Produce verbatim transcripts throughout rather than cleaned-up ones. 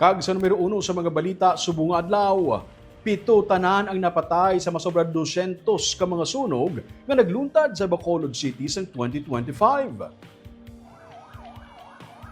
Kag sa numero uno sa mga balita subong nga adlaw, pito tanan ang napatay sa masobra dosyentos ka mga sunog nga nagluntad sa Bacolod City sang twenty twenty-five.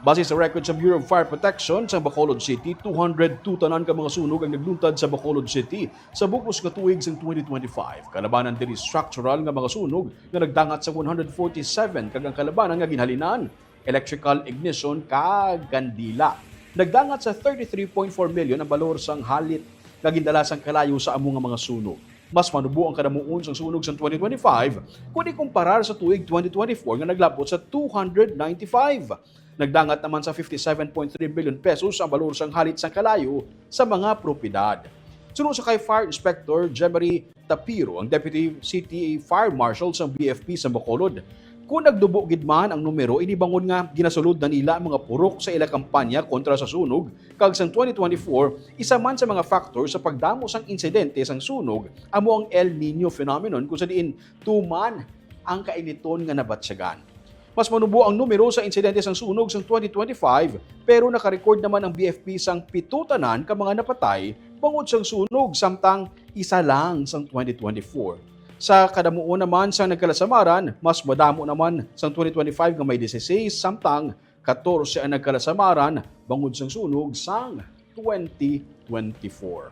Base sa record sa Bureau of Fire Protection sa Bacolod City, two hundred two tanan ka mga sunog ang nagluntad sa Bacolod City sa bug-os nga tuig sang twenty twenty-five. Kalabanan diri structural nga mga sunog nga nagdangat sa one hundred forty-seven, kag ang kalabanan nga ginhalinan electrical ignition kag kandila nagdangat sa thirty-three point four million ang balor sang halit nga gindala sang kalayo sa amo nga mga sunog. Mas manubo ang kadamuon sang sunog sa twenty twenty-five kon ikumparar sa tuig twenty twenty-four nga naglabot sa two hundred ninety-five. Nagdangat naman sa fifty-seven point three million pesos ang balor sang halit sang kalayo sa mga propiedad. Suno sa kay Fire Inspector Jemery Tapiro, ang Deputy City Fire Marshal sang B F P sa Bacolod, kung nagdubo gid man ang numero, ini bangon nga ginasulod na nila ang mga purok sa ila kampanya kontra sa sunog, kag sang twenty twenty-four, isa man sa mga factor sa pagdamo sang insidente sang sunog amo ang El Niño phenomenon, kung sa diin tuman ang kainiton nga nabatyagan. Mas manubo ang numero sa insidente sang sunog sang twenty twenty-five, pero nakarecord naman ang B F P sang pito tanan ka mga napatay bangod sang sunog, samtang isa lang sang twenty twenty-four. Sa kadamuon naman sang nagkalasamaran, mas madamo naman sang twenty twenty-five nga may dieciséis, samtang katorse ang nagkalasamaran bangod sang sunog sang twenty twenty-four.